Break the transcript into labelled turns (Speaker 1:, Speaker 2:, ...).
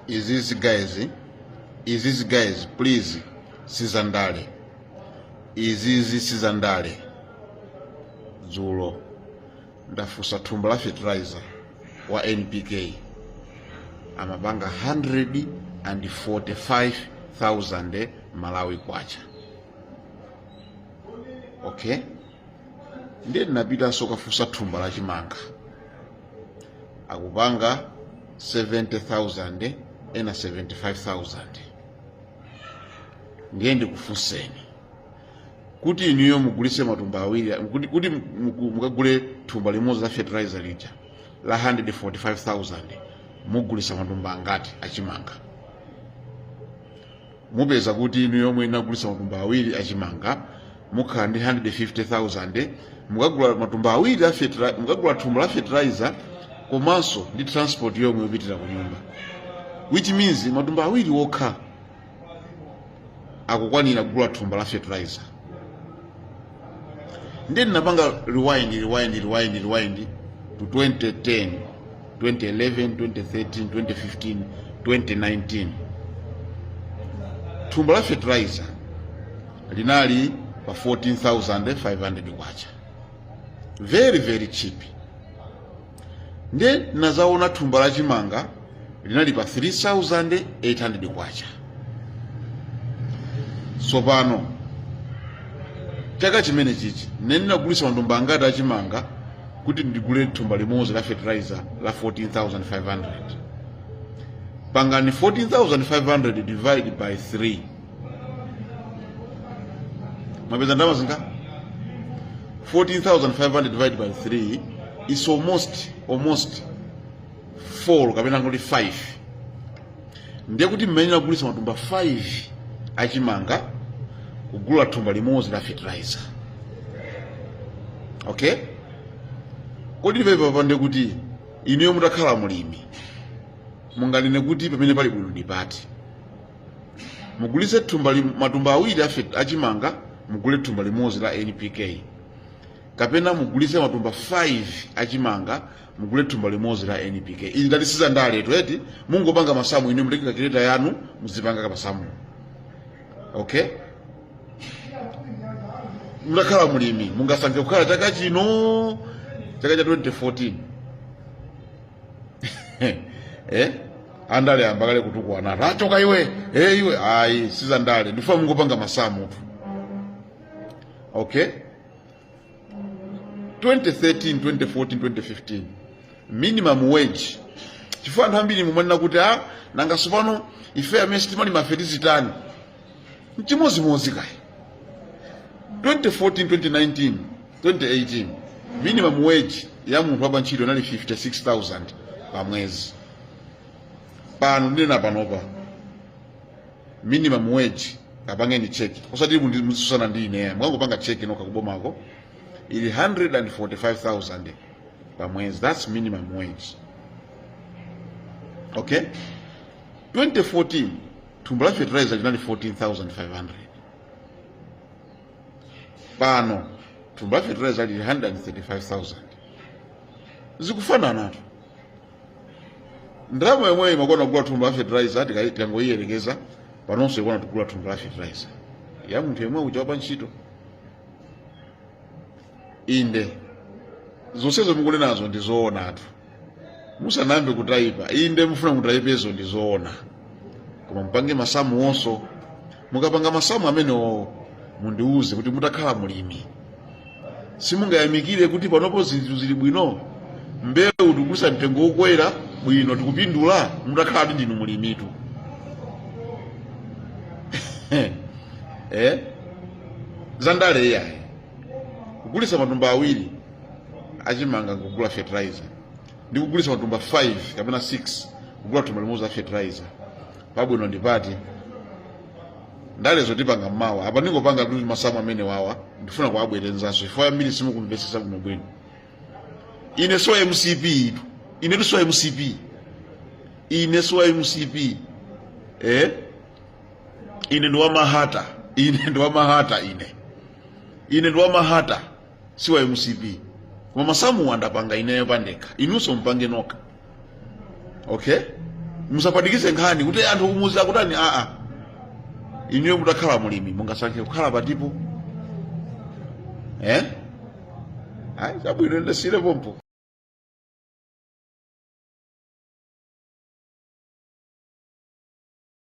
Speaker 1: Izizi guys, izizi guys, please, sizandale izizi, sizandale. Dzulo ndafunsa thumba la fertilizer wa NPK amapanga 145,000 Malawi kwacha, okay? Ndiye ndinapitanso kafunsa thumba la chimanga, akupanga 70,000, ena 75,000. Ndiye ndikufunseni kuti inuyo mugulise matumba awiri kuti mukagule thumba limodzi la fertilizer lija la 145,000, mugulisa matumba angati achimanga? Mupeza kuti inu yomwe inagulisa matumba awiri achimanga mukhala ndi 150,000, mukagula matumba awiri a fertilizer, mukagula thumba la fertilizer komanso ndi transport yomwe yopitira ku nyumba, which means matumba awiri okha akukwanira kugula thumba la fertilizer. Ndiye ndinapanga rewind, rewind, rewind, rewind to 2010, 2011, 2013, 2015, 2019. Thumba la fertilizer linali pa 14,500 kwacha, very very cheap. Ndiye nazaona thumba la chimanga linali pa 3800 kwacha. Tsopano chaka chimene chichi nene ndinagulisa matumba angati achimanga kuti ndigule thumba limodzi la fertilizer la 14,500? Pangani 14,500 divide by 3, mwapeza ndalama zinga? 14,500 divided by 3 is almost 4 kapena ngoti 5. Ndiye kuti mmene agulitsa matumba 5 achimanga kugula thumba limodzi la fertilizer, okay? Kodi pepa pande kuti inuyo mutakhala mulimi munganene kuti pamene pali bwino ndipati? Mugulitse thumba matumba awiri achimanga mugule thumba limodzi la NPK, kapena mugulitse matumba 5 achimanga mugule thumba limodzi la NPK? Ili ndati sizandaletu eti, mungopanga masamu inu, mutenge calculator yanu muzipanga masamu, okay? Mutakhala mulimi mungasankhe kukhala chaka chino, chaka cha 2014, eh? Andale amba kale kutukwana, achoka iwe, eh, iwe. Ayi, sizandale, ndifuna mungopanga masamu tu, okay? 2013, 2014, 2015 minimum wage, chifukwa anthu ambiri mumanena kuti a nanga sopano ife amene sitimalima ife tizitani? Mchimozimozi kayi. 2014, 2019, 2018 minimum wage ya munthu wapa ntchito inali 56,000 pa mwezi. Pano ndinena panopa minimum wage, kapangeni check, osati muzisusana ndi ineya, mukangopanga check nokha kubomako, ili 145,000 pa mwezi. That's minimum wage, okay? 2014 thumba la fertilizer linali 14,500. Pano thumba la fertilizer lili 135,000. Zikufananatu. Ndalama yomwe imakona kugula thumba la fertilizer, tikangoyiyerekeza panonso ikona kugula thumba la fertilizer ya munthu yemwe uja wapa ntchito. Inde, zonsezo mukunenazo ndi zoonatu. Musanambe kutayipa, inde, mufuna mutayipezo, ndi zoona, koma mupange masamu wonso. Mukapanga masamu amenewo mundiuze kuti mutakhala mulimi simungayamikire kuti panopo zinthu zili bwino, mbewu tikugulitsa mtengo wokwera bwino, tikupindula? Mutakhala kuti ndinu mulimitu, eh? Zandale iyayi. Kugulitsa matumba awiri achimanga kugula fertilizer ndi kugulitsa matumba 5 kapena 6 kugula thumba limodzi la fertilizer, pabwino ndipati? Ndale zotipanga mmawa apa, ndingopanga kuti masamu amene wawa ndifuna kuwabwerenzanso chifukwa ambiri simukumvetsetsa bwinobwino. Ine so MCP itu, ine tu so MCP, ine so MCP, eh? Ine ndi wamahata, ine ndi wamahata, ine ndi wamahata, si wa MCP, koma masamu andapanga ineyo pandekha, inunso mpange nokha, okay? Musapanikize nkhani kuti anthu kumuzi akutani. Aa, inuyo mutakhala mulimi, mungasankhe kukhala patipo, eh? Ayi, chabwino, ndasiyire pompo.